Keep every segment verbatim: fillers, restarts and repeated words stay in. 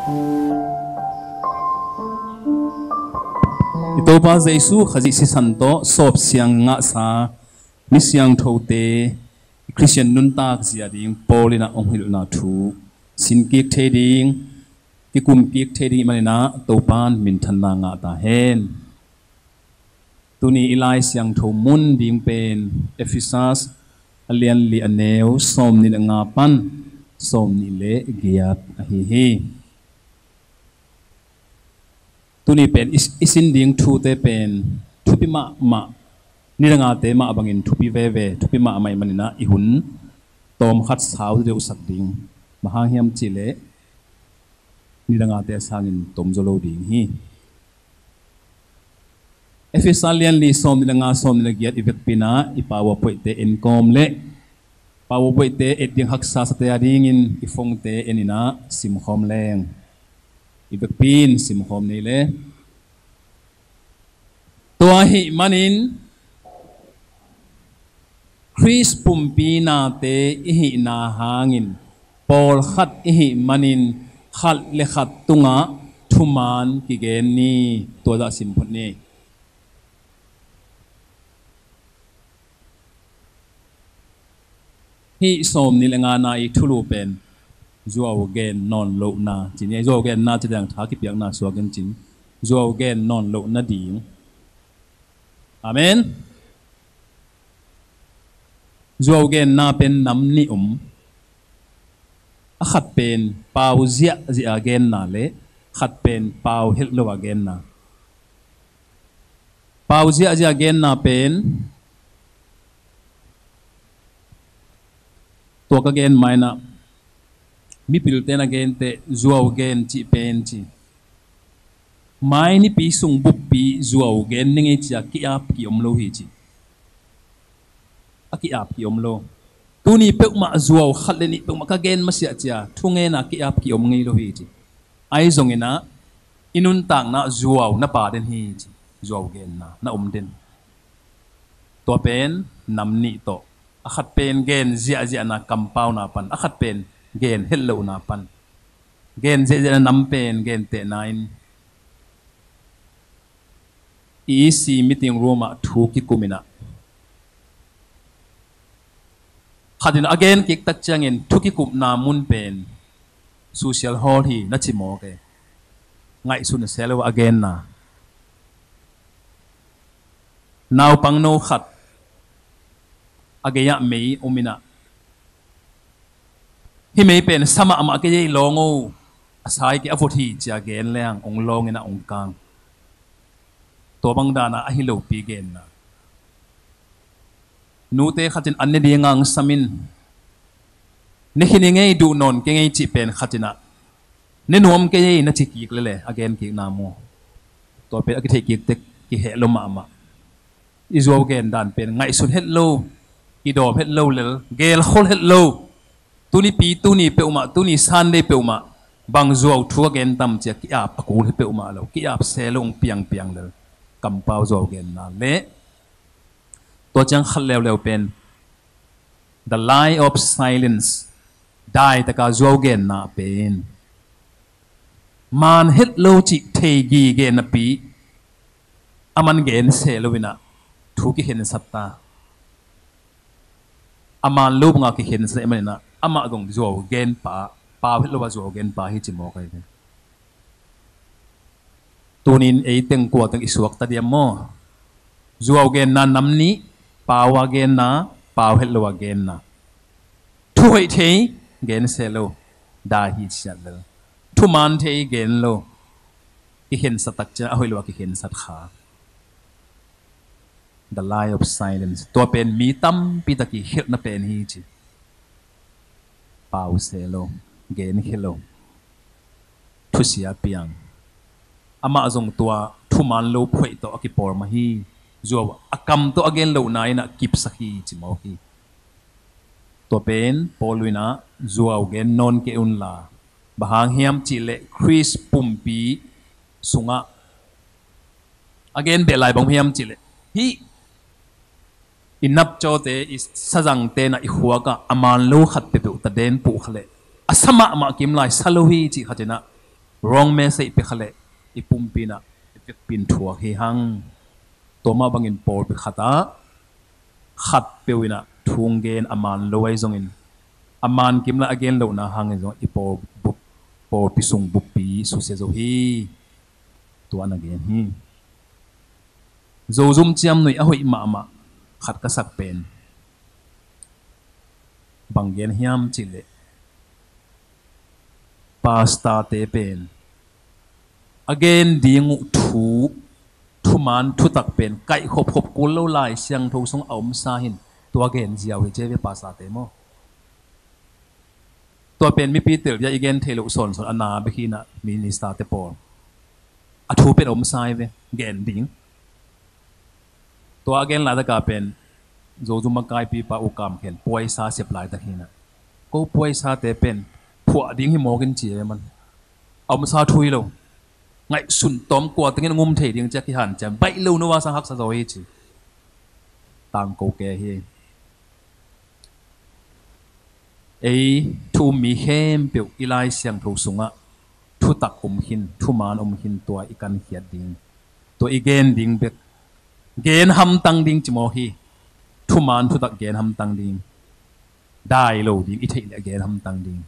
I Topa Jesu Khazih sisan tawh sawpsiang ngahsa mi siangthote, Khristian nuntak zia ding Paul in ah hong hilhna thu sinkik thei ding, kikumkik thei ding i manin ah Topa'n minthanna ngah ta hen. Tuni i Lai Siangtho mun ding pen Efesas a lian li a neu sawmnih le nga pan sawmnih le giat ahi hi. Tuni pen i, i sin ding thute pen thupi mahmah, nidangate mah bangin thupi veve, thupi mahmah i manin ah i hun tawmkhat sau deuhsak ding. Bang hang hiam cihleh nidangate a sangin tom zaw lo ding hi. Efesa lian li sawmnih le nga, sawmnih le giat i vekpi in ah i PowerPoint-te en kawm leh PowerPoint-te et ding haksa sate a dingin i phone-te en in ah simkhawm leng. I vekpi in simkhawm ni le. Tua ahih manin Khrist pumpi nate i hihna hangin pawlkhat i hih manin khat le khat tungah thuman kigen ni. Tua zah sim phot ni. Hih sawmnih le ngana i thulu pen zuau gen nawn lohna ci ni. Zuau genna ci dang tha kipiakna suak in cin, zuau gen nawn lohna ding. Amen. Zuau genna pen nam nih om. A khat pen pau ziahziah a genna le khat pen pau helh lo a genna. Pau ziahziah a genna pen tua ka gen mai-in ah mipilte na gente zuau gen cih pen ci. Mai nipi sung buppi zuau gen ni ngei ci a ki-ap ki-om lo hi ci. A ki-ap ki-om lo. Tuni peuhmah zuau khat le nih peuhmah ka gen masiah ci a thungen a ki-ap ki-om ngei lo hi ci. Ahi zongin ah i nuntakna zuau na pa den hi ci. Zuau genna na om den. Tua pen nam nih tawh. A khat pen gen ziahziahna kampauna pan, a khat pen gen helh lohna pan. Gen ziahziahna nam pen gentehna in E E C meeting room ah thu kikum in ah khat in a gen kik tak ciangin thu kikupna mun pen social hall hi na ci mawk e. Ngaihsun se lo a genna. Naupangno khat a gei-ah mei om in ah, hih mei pen sa mahmah kei ei, lawng o, a sai kei, a vot hi ci a gen leng hong lawng in ah hong kang. Tua bang dan a ahi lopi genna. Nute khat in an ne ding a hong sam in, ne khin ing ei, duh nawn keng ei cih pen khat in ah ne nuam kei ei na ci kik lele a gen kikna maw? Tua pen a kitheih kik tek kiheh lo mahmah. I zuau gen dan pen ngaihsun het lo, kidawm het lo lel, gelkhol het lo. Tunipi, tuni peuhmah, tuni Sunday peuhmah bang zuau thu a gen tam ci a ki-ap a kul hi peuhmah lo, ki-ap se lo, hong piangpiang lel. Kampau zuau genna le tua ciang khat leuleu pen the lie of silence, daitaka zuau genna pen man het lo cih thei gige napi a man gen se lo in ah thu kikhensat ta. A man lo banga kikhensat ahih manin ah amah zong zuau genpa, pau het lo a zuau genpa hi ci mawk ahi ve. Tunin ei teng kua teng i suakta diam maw? Zuau genna nam nih, pau a genna, pau het lo a genna. Thu hoih thei gen se lo, dai hi ciat lel. Thuman thei gen lo, kikhensat tak ciang a hoih lo a kikhensat kha. The lie of silence. Tua pen mi tampi tak i khelhna pen hi ci. Pau se lo, gen khia lo, thusia piang. Amah zong tua thuman lo phoih tawh a kipawl mah hi. Zuau a kam tawh a gen lohna in ah kipsak hi ci mawk hi. Tua pen Paul in ah zuau gen nawn kei unla. Bang hang hiam cihleh Khrist pumpi sungah a gen beh lai bang hiam cihleh hih i napcawte, i sazangte in ah i khuak ah a man lo khat peuhpeuh ta den puh kha leh a sa mahmah kim lai sa lo hi cih khat in ah wrong message pia kha leh i pumpi in ah i vekpi in thuak hi hang. Tua mah bangin pawlpi khat ah khat peuh in ah thu hong gen a man lo ahi zongin, a man kim lai a gen lohna hangin zong i pawl bup, pawlpi sung buppi susia zo hi. Tua na gen hi. Zozum ciamnuih a hoih mahmah khat ka sak pen bang gen hiam cih leh, pastorte pen a gen ding uh thu, thuman thutak pen kaih khopkhop kul lo Lai Siangtho sung a omsa hi in, tua gen ziau hi ci ve pastorte maw. Tua pen mipi telbia i gen theih loh sawnsawn a na bek hi in ah, ministerte pawl a thu pen omsa hi ve, gen ding. Tua a gen laitak a pen Zozum makaipipa U Kam Khen puaisa sep laitak hi in ah, ko puaisate pen phuah ding hi mawk in ci ve man. A omsa thu hi lo. Ngaihsun tawm kua tengin a ngum thei ding ci a kihanciam baih lo, no va sang haksa zaw hi ci. Tangko ke hi. Ei thu um mi khempeuh i Lai Siangtho sungah thutak om khin, thuman om khin, tua i kankhiat ding, tua i gen ding bek, gen hamtang ding ci mawk hi. Thuman thutak gen hamtang ding, dai lo ding, i theih leh gen hamtang ding.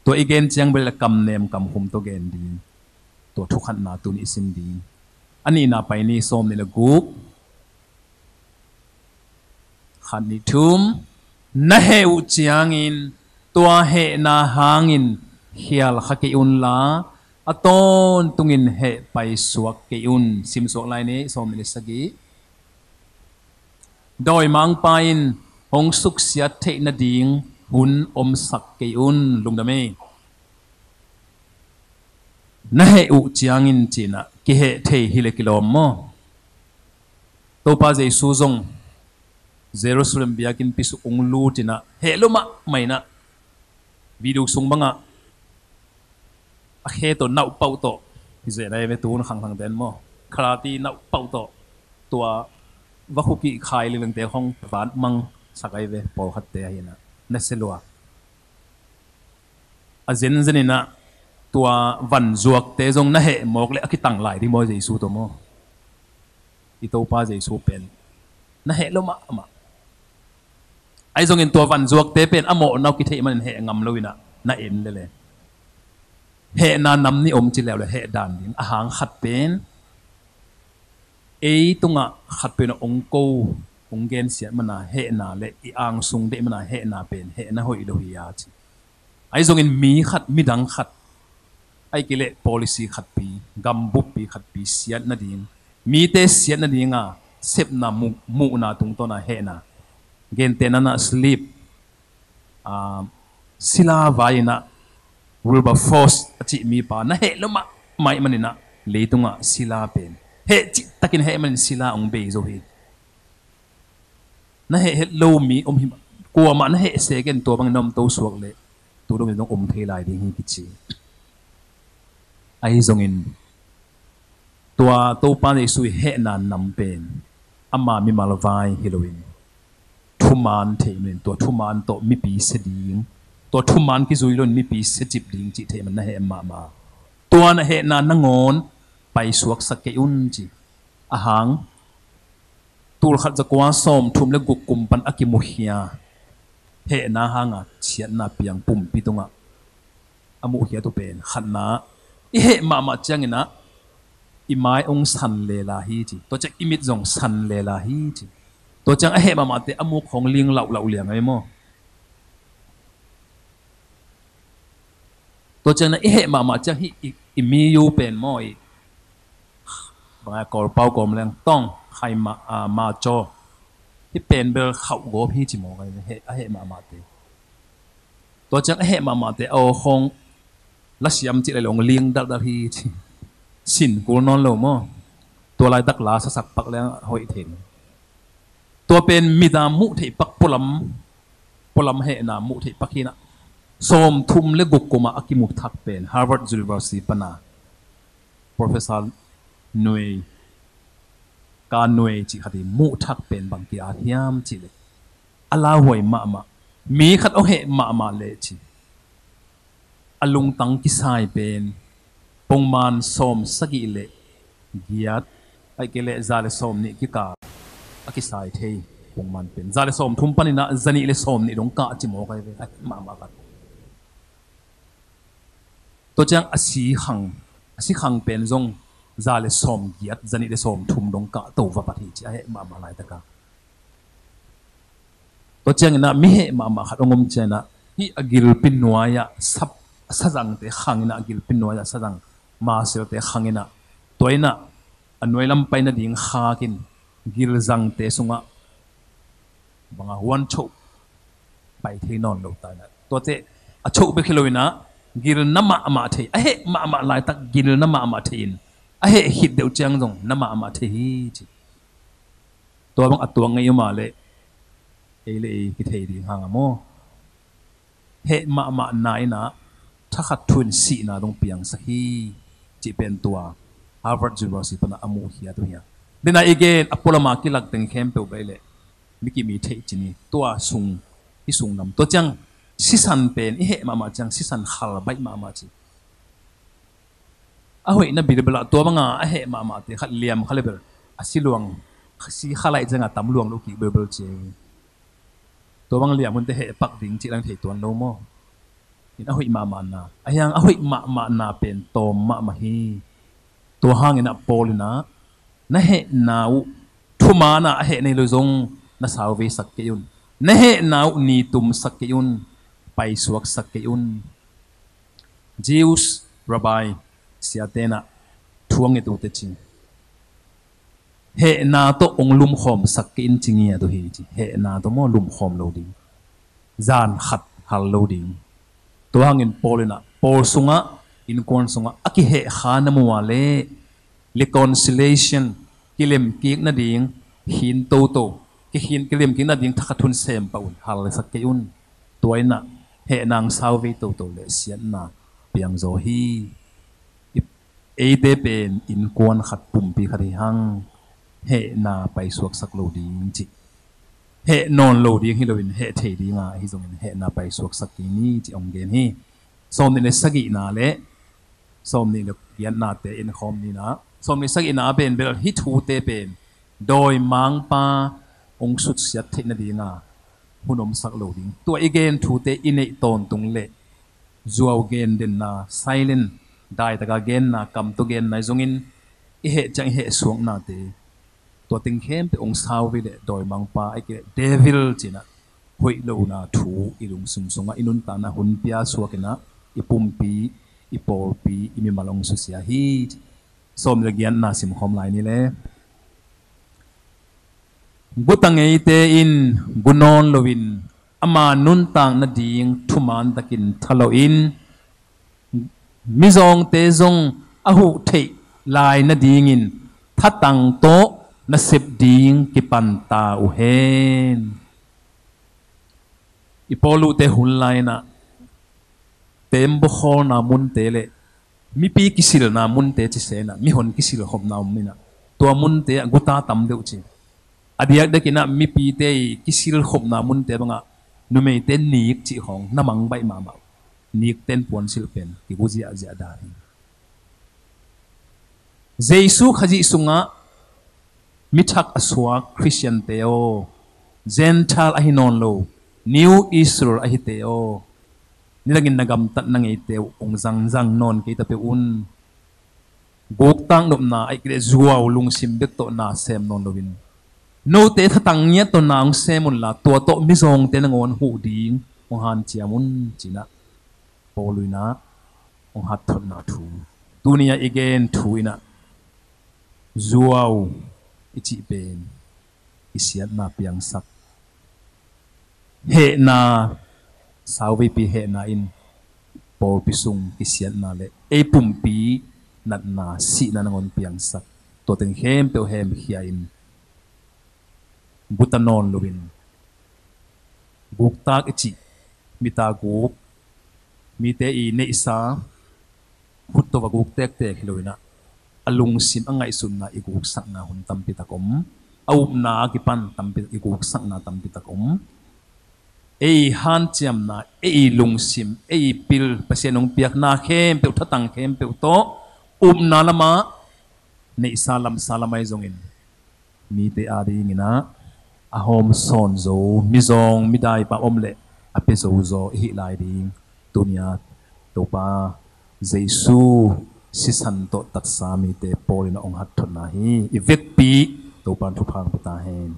Tua i gen ciang bel a kamnem kamkhum tawh gen ding. Tua thukhatna tuni i sim ding. A nihna pai ni, sawm nih le guk. Khat, nih, thum. Na heh uh ciangin tua hehna hangin khial kha kei unla, a tawntungin heh paisuak kei un. Simsuak lai ni, sawm nih le sagih. Dawimangpa in hong suksiat theih nading hun omsak kei un. Lungdam ei. Na heh uh ciangin ci in ah kiheh thei hi leh kilawm maw. Topa Jesu zong Jerusalem biakinnpi sung hong lut in ah heh lua mahmah in ah, video sung bangah a khe tawh, nauhpauh tawh, hi zeh nai ve, tun khangkhang den maw, karate nauhpauh tawh, tua va khukih khai lilangte khong vat mang sak ai ve, pawlkhatte ahi in ah, na sia lua. A zenzen in ah tua vanzuakte zong na heh mawk leh a kitang lai ding maw Jesu tawh maw. I Topa Jesu pen na heh lua mahmah. Ahi zongin tua vanzuakte pen a mawhna uh kitheih manin heh ngam lo in ah na en lele. Hehna nam nih om ci leuleu, heh dan ding a hang khat pen, ei tungah khat pen a hong ko, hong gensiat mana hehna le i angsung deih mana hehna pen hehna hoih lo hi a ci. Ahi zongin mi khat, midang khat, ahih kei leh policy khatpi, gambuppi khatpi siat nading, mite siat nadinga sepna, muh, muhna tungtawna hehna, gentehna in ah sleep, ah, sila vai in ah Wilberforce a cih mipa na heh lua mahmah ahih manin ah leitungah sila pen heh cihtakin heh manin sila hong bei zo hi. Na heh het lo mi om hi, kuamah na heh se ken, tua bangin na om to suak leh tu dongin zong om thei lai ding hi kici. Ahi zongin tua Topa Jesu i hehna nam pen ama mimal vai hi loin, thuman theih manin tua thuman tawh mipi sia ding, tua thuman kizui loin mipi siacip ding cih theih man na heh mahmah. Tua na hehna nangawn paisuaksak kei un ci. A hang tulkhat zakua sawmthum le guk kum pan a kimukhia, hehna hanga siatna piang pumpi tungah a muhkhiat uh pen, khatna, i heh mahmah ciangin ah i mai hong san lela hi ci. Tua ciang i mit zong san lela hi ci. Tua ciang a heh mahmahte a muk khong ling lauhlauh liang ahi maw. Tua ciang na i heh mahmah ciang hih i, i miyu pen maw, i bang a, Kawlpau kawm leng tong khai ma, a, ma caw. Hih pen bel khauh gawp hi ci maw, a heh, a heh mahmahte. Tua ciang a heh mahmahte a aw khong lasiam cih lai leh hong ling dalhdalh hi ci. Sin kul nawn lo maw. Tua laitak la sasak pak leng hoih thei. Tua pen mit a muh theih pak, pualam, pualam hehna muh theih pak hi in ah, sawmthum le guk kumah a kimu thak pen Harvard University pana Professor Nui, Ka Nui cih khat in muh thak pen bang ki-at hiam cih leh, a lauhuai mahmah, mi khat hong heh mahmah leh ci, a lungtang kisai pen Pongman sawm sagih le giat, ahih kei leh za le sawm nih kikal a kisai thei. Pongman pen za le sawm thum panin ah za nih le sawm nih dong kah ci mawk ahi ve, a heh mahmah khat. Tua ciang a si khang, a si khang pen zong za le sawm giat, za nih le sawm thum dong kah to va pat hi ci, a heh mahmah laitak a. Tua ciangin ah mi heh mahmah khat hong om ciangin ah, hih a gilpi nuai-ah sa, sazangte khangin ah, a gilpi nuai-ah sazang maselte khangin ah, tua in ah a nuai lam pai nading khakin gilzangte sungah bang a huan choh pai thei nawn lo ta in ah, tuate a choh bek hi lo in ah, gil na mahmah thei, a heh mahmah laitak gil na mahmah thei in, a heh khit deuh ciang zong na mahmah thei hi ci. Tua bang a tuak ngei uh mah leh ei le ei kithei ding hang a maw? Heh mahmahna in ah thakhat thu in sihna dong piangsak hi cih pen tua Harvard University pan ah a muhkhiat uh hi a. Dena i gen a pualama kilak teng khempeuh bai leh mi kim i theih cin hi. Tua sung, i sung lam, tua ciang sisan pen i heh mahmah ciang sisan khal baih mahmah ci. A hoihna bilbel ah tua banga a heh mahmahte khat liam kha le bel a siluang, si kha laih cianga tam luang lo kik bilbel ci. Tua bang liam hunte heh pak ding cih lang thei tuan lo maw? In a hoih mahmahna, a hiang a hoih mahmahna pen tawm mahmah hi. Tua hangin ah Paul in ah, na hehna uh thumaanah a heh nei lo zong na sauveisak kei un. Na hehna uh nitumsak kei un. Paisuaksak kei un. Jews rabbi siate in ah thu a nget uh teci, hehna tawh hong lumkhawmsak kei in ci ngiat uh hi ci. Hehna tawh maw lumkhawm lo ding, zan khat hal lo ding. Tua hangin Paul in ah Paul sungah, innkuan sungah a kihehkha na mu a leh reconciliation, kilemkik nading, khin toto, kikhin, kilemkik nading thakhat hun sem pah un, halsak kei un. Tua in ah hehna hong sauvei toto leh siatna piangzaw hi. Eite pen innkuan khat, pumpi khat hi hang, hehna paisuaksak lo ding cih. Heh nawn lo ding hi loin heh thei dinga ahi zongin hehna paisuaksak kei ni cih hong gen hi. Sawm nih le sagihna le sawm nih le giatnate en khawm ni in ah, sawm nih sagihna a pen bel hih thute pen dawimangpa hong suksiat theih nadinga hun omsak lo ding. Tua i gen thute i neih tawntung leh zuau gen denna, silent, daitaka genna, kamtuak genna i zongin i heh ciang i heh suaknate, tua teng khempeuh hong sauvei leh dawimangpa, ahih kei leh devil ci in ah hoih lohna thu i lungsim sungah, i nuntakna hun pia suak in ah i pumpi, i pawlpi, i mimal hong susia hi. Sawm le giatna simkhawm lai ni le. Guta ngeite in gu nawn loin ama nuntak nading thumaan takin thalawhin, mizawngte zong a huh theih lai nadingin thatang tawh nasep ding kipanta uh hen. I Paul uhte hun lai in ah teembaw khawlna munte le mipi kisilna munte ci se in ah, mihon kisilkhopna om in ah, tua munte ah guta tam deuh ci. A diakdiakin ah mipite i kisilkhopna munte bangah numeite nik cih khawng na mang baih mahmah. Nikten puansilh pen kigu ziahziah dan hi. Jesu Khazih sungah mithak a suak Khristiante aw, Gentile ahi nawn lo, New Israel ahite aw, nidangin na gamtat na ngeite uh hong zangzang nawn kei ta peuh un. Guktak nopna, ahih kei leh zuau lungsim bek tawh na sem nawn loin, note thatang ngiat tawh na hong sem unla, tua tawh mizawngte nangawn huh ding hong hanciam un ci in ah Paul in ah hong hatthotna thu. Tuni-ah i gen thu in ah zuau i cih pen kisiatna piangsak, hehna, sauveipi hehna in pawlpi sung kisiatna le ei pumpi natna, sihna nangawn piangsak. Tua teng khempeuh hemkhia in guta nawn loin, guktak i cih, mita guk, mite i neihsa khut tawh va guk tektek hi lo in ah, a lungsim a ngaihsutna i guksakna hun tampi tak om. A upna a kipan tampi tak i guksakna tampi tak om. Ei hanciamna, ei lungsim, ei pil, Pasian hong piakna khempeuh, thatang khempeuh tawh upna lamah neihsa lamsa lamah zongin mite adingin ah a hawmsawn zo mizawng midaipa om leh a pia zo zaw i hih lai ding. Tunia Topa Jesu sisan tawh tatsa mite pawlin a hong hatthotna hi. I vekpi Topa thupha hong pia ta hen.